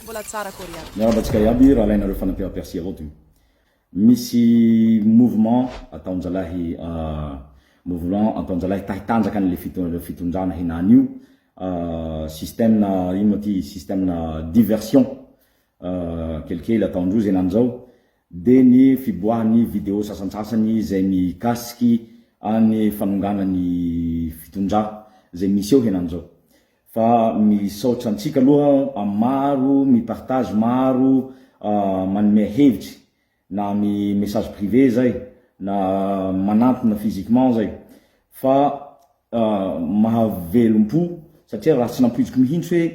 Mbola tsara akory aby. Miarahaba antsika iaby, rahalahinareo Fanampia Percy avao toy. Misy mouvement ataon-jalahy mouvement ataon-jalahy ta hitanjaka an'le fitondrana henany io, système na ino moa ty, système na diversion kelikely ataon-drozy henany zao, de ny fiboahan'ny video sasantsasany izay mikasiky any fanongana ny fitondra zay misy eo henany zao. Fa misaotra antsika aloha am maro mi partage maro manome hevitry na amy message privé zay na manantona physiquement zay fa mahavelom-po satria raha tsy nampoiziko mihintsy hoe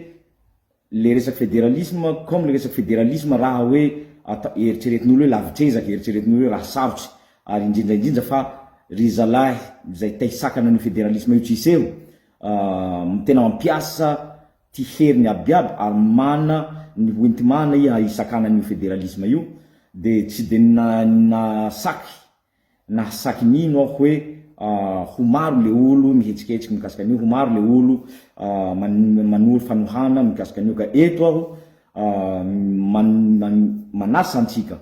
le resaky federalisme comme le resaky federalisme raha hoe ata eritreretin'olo hoe lavitr'ezaka eritreretin'olo hoe raha sarotry ary indrindra indrindra fa ry zalahy zay te hisakana an'io federalisme io tsy hiseho tena mampiasa ty heriny abiaby ary mana ny ho entimana iha hisakana an'io federalisme io de tsy de nasaky nahasaky nino aho hoe ho maro le olo mihetsiketsiky mikasika an'io, ho maro le olo manoro fanohana mikasika an'io ka eto aho manasa antsika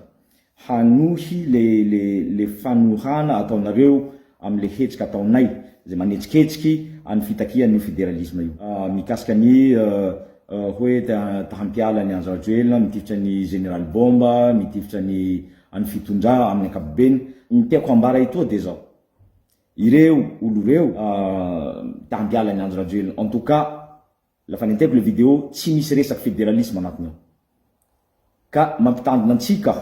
hanohy le le le fanohana ataonareo amle hetsika ataonay zay manetsiketsiky any fitakian'io federalisme io. Mikasika ny hoe ta hampiala an'i Andry Rajoelina, mitifitra ny Général Bomba, mitifitra ny an'ny fitondra amin'ny ankapobeny. Ny tiako hambara etoa dia zao, ireo olo ireo ta hampiala an'i Andry Rajoelina, en tout cas lafa nenteko le video tsy misy resaky federalisme anatiny ao. Ka mampitandrina antsika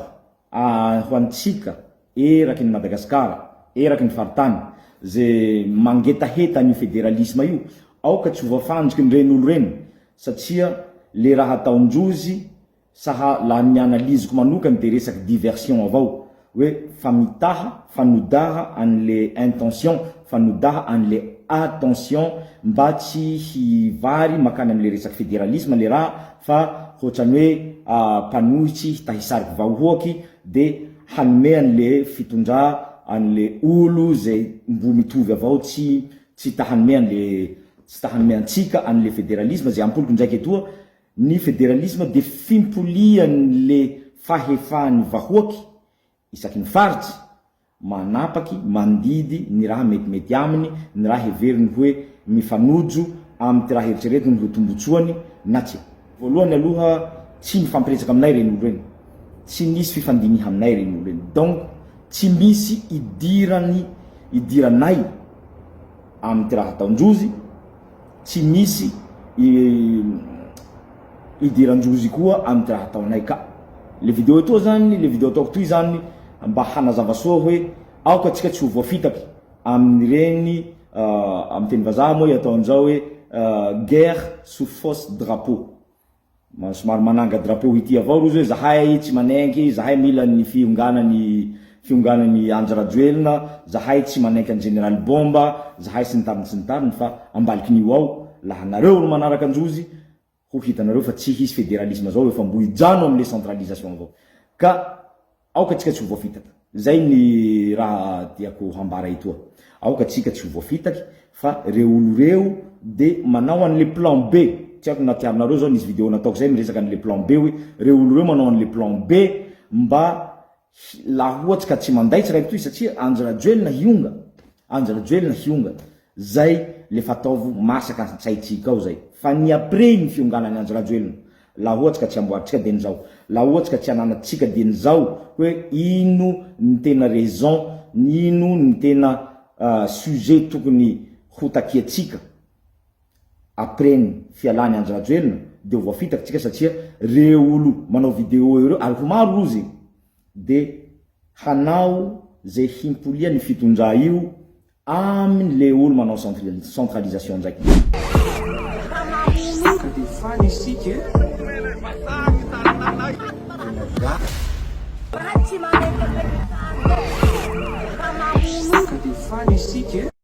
aho, ho antsika eraky ny Madagasikara, eraky ny faritany, ze mangetaheta an'io federalisme io, aoka tsy ho voafandriky ny reny olo reny, satria le raha ataon-drozy Saha laha ny analyse-ko manokany de resaky diversion avao, hoe famitaha, fanodaha anle intention, fanodaha anle attention mba tsy hivary makany amle resaky federalisme le raha fa hoatrany hoe mpanohitsy hitahisariky vahoaky de hanome anle fitondra anle olo zay mbo mitovy avao tsy tsy ta hanome anle tsy ta hanome antsika anle federalisme zay ampoliko ndraiky etoa. Ny federalisme dia fimpolian'le fahefan'ny vahoaky isaky ny faritsy, manapaky, mandidy ny raha metimety aminy, ny raha heveriny hoe mifanojo amty raha eritreretiny ho tombotsoany na tsia. Voalohany aloha tsy mifampiresaka aminay reny olo reny, tsy nisy fifandiniha aminay reny olo reny, donc tsy misy idirany idiranay amty raha ataondrozy, Tsy misy idiran-drozy koa amin'ny raha ataonay ka. Le vidéo etoa zany, le vidéo ataoko toy zany mba hanazava soa hoe aoka antsika tsy ho voafitaky amin'ireny amin'ny teny vazaha moa atao an'izao hoe guerre sous fausse drapeau. Somary mananga drapeau ity avao rozy hoe zahay tsy manenky, zahay mila ny fihonganany fihonganany Andry Rajoelina, zahay tsy manenky an'i Jeneraly Bomba, zahay sy ny tariny sy ny tariny fa ambalikin'io ao laha nareo ro manaraka androzy ho hitanareo fa tsy hisy federalisme zao efa mbo hijano amle centralisation avao ka Aoka tsika tsy ho voafitaka. Zay ny raha tiako hambara etoa. Aoka tsika tsy ho voafitaky fa reo olo reo de manao anle plan B. Tsy haiko na tiarinareo zao nisy video nataoko zay miresaka anle plan B hoe reo olo reo manao anle plan B mba laha ohatsy ka tsy mandaitsy raiky toy satria Andry Rajoelina hionga. Andry Rajoelina hionga. Zay le fataovo masaka antsaitsika ao zay. Fa ny après ny fionganan'i Andry Rajoelina Laha ohatsy ka tsy amboarintsika dieny zao, laha ohatsy ka tsy ananantsika dieny zao hoe ino ny tena raison, ino ny tena sujet tokony ho takiantsika après ny fialan'i Andry Rajoelina de ho voafitaka tsika satria reo olo manao video eo reo ary ho maro rozy de hanao ze himpolia ny fitondra io Amin le olo manao centralisation ndraiky. Ka dia faly isika e! Ka dia faly isika e!